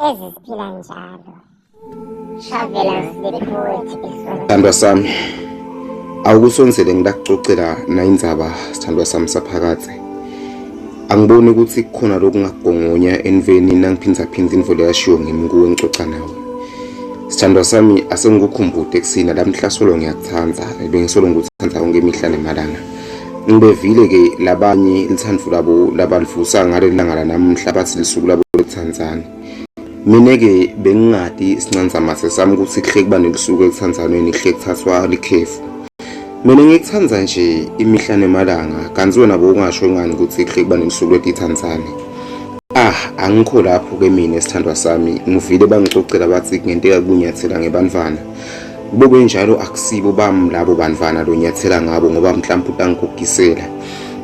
Eziziphila njalo. Travelers the poet is one. Sithandwa sami, awukusondzele ngitakucocela nayindzaba sithandwa sami saphakadze. Angiboni ukuthi kukhona lokungakugongonya enveni nangiphindzaphindza intfo leyashiwo ngimi kuwe ngicoca nawe. Sithandwa sami asengikukhumbute kusina lamhla solo ngiyakutsandza bengisolo ngikutsandza yonke imihla nemalanga. Ngibevile ke labanye litsandvo labo labalivusa ngaleli langa lanamhla bathi lisuku labo lokutsandzana. Mina-ke bengingati sincandzamase sami ukuthi kuhle kuba nelusuku ekuthandzanweni kuhle kuthathwa likhefu. Mina ngikuthanda nje imihla nemalanga kanti wena bowungasho ngani ukuthi kuhle kuba nelusuku lwetithandzane. Ah, angikho lapho ke mina sithandwa sami ngivile bangicocela bathi kungenteka kunyathela ngebantfwana. Kube benjalo akusibo bami labo bantfwana lonyathela ngabo ngoba mhlawumbe utangigogisela.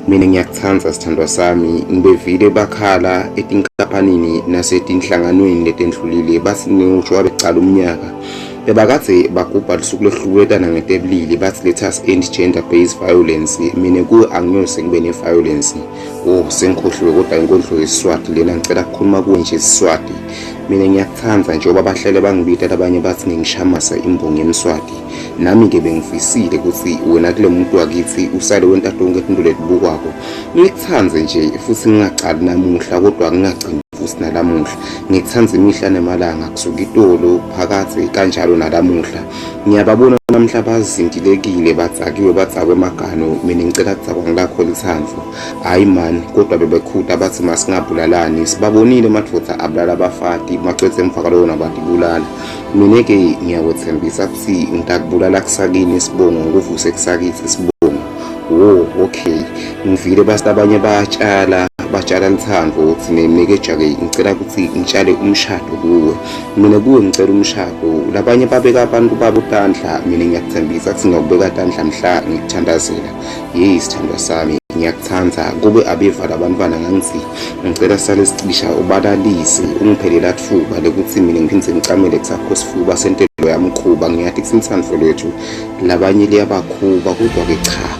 Mina ngiyakuthanda sithandwa sami ngibevile bakhala etinkampanini nasetinhlanganweni letendlulile bathi njengoba bekucala umnyaka bebakade bagubha lusuku lokuhlukubetana ngetebulili bathi let us end gender based violence. Mina kuwe angiyose ngibe ne-violence. Oh, sengikhohliwe kodwa inkondlo yesiSwati lena, ngicela kukhuluma kuwe nje isiSwati. Mina ngiyakuthanda njengoba bahlele bangibita labanye bathi ngingishamasa imbongi yemSwati. Nami-ke bengifisile ukuthi wena kule muntu wakithi usale wenta tonke tinto letibukwako. Ngikuthande nje futhi ngingacali namuhla kodwa ngingagcini futhi nalamuhla. Ngikuthanda imihla nemalanga kusuka itolo phakathi kanjalo nalamuhla. Ngiyababona namhla bazintilekile badzakiwe badzakwe emagano mina ngicela kudzakwa ngilakho litsandvo. Hhayi mani kodwa bebekhuta bathi masingabulalani sibabonile emadvodza abulala abafati macedze emva kwaloko nabatibulala. Mina-ke ngiyakwethembisa ukuthi ngitakubulala kusakini isibongo ngikuvuse kusakithi isibongo. Wo okay ngivile basi abanye bayatshala batshala luthando ukuthi nemnikeja-ke ngicela ukuthi ngitshale umshado kuwe. Mina kuwe ngicela umshado labanye babeka abantu babo tandla mina ngiyakuthembisa ukuthi ngiyakubeka tandla mhla ngikuthandazela. Yeyi sithandwa sami ngiyakuthanda kube abeva labantwana ngangithi ngicela sale sicisha ubalalise ungiphelela thuba lekuthi mina ngiphinde ngicamele kusakho sifuba sentelo yamkhuba. Ngiyathi kusintsandvo lwethu labanye liyabakhuba kodwa-ke cha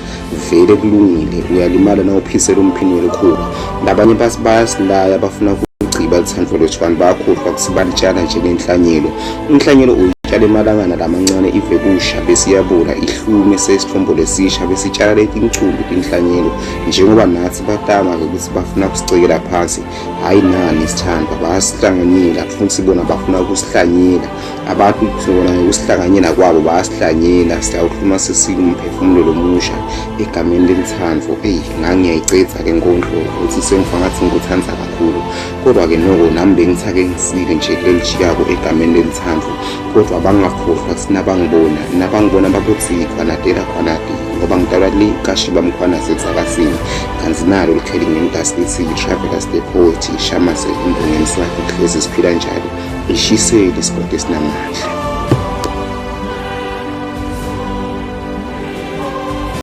vele kulungile uyalimala nawuphisela umphini welukhuba. Labanye bayasilaya bafuna ukugciba luthando lwethu kanti bayakhohlwa ukuthi balitshala njengenhlanyelo. Inhlanyelo uyitshala emalangana lamancane ive kusha bese iyabula ihlume sesithombo lesisha bese itshala letincumbi tinhlanyelo njengoba nathi batama-ke ukuthi bafuna kusicekela phansi. Hhayi nani sithandwa bayasihlanganyela futhi bona bafuna ukusihlanyela abantu bona ngokusihlanganyela kwabo bayasihlanyela siyawuhluma sesikumphefumulo lomusha egameni lelithandvo. Eyi ngangiyayicetha le nkondlo ukuthi sengifa ngathi ngikuthanda kakhulu kodwa-ke noko nami bengithake ngisile nje kuleli jikako egameni lelithandvo kodwa bangakhohlwa ukuthi nabangibona nabangibona bakuthi khwanatela khwanati ngoba ngidalwa le kashiba mkhwanazi etsakasini kanti nalo likheli ngemdasi lithi travelers the poet shamase imbongi emswati kuhlezi siphila njalo ishiseli isigodi esinamandla.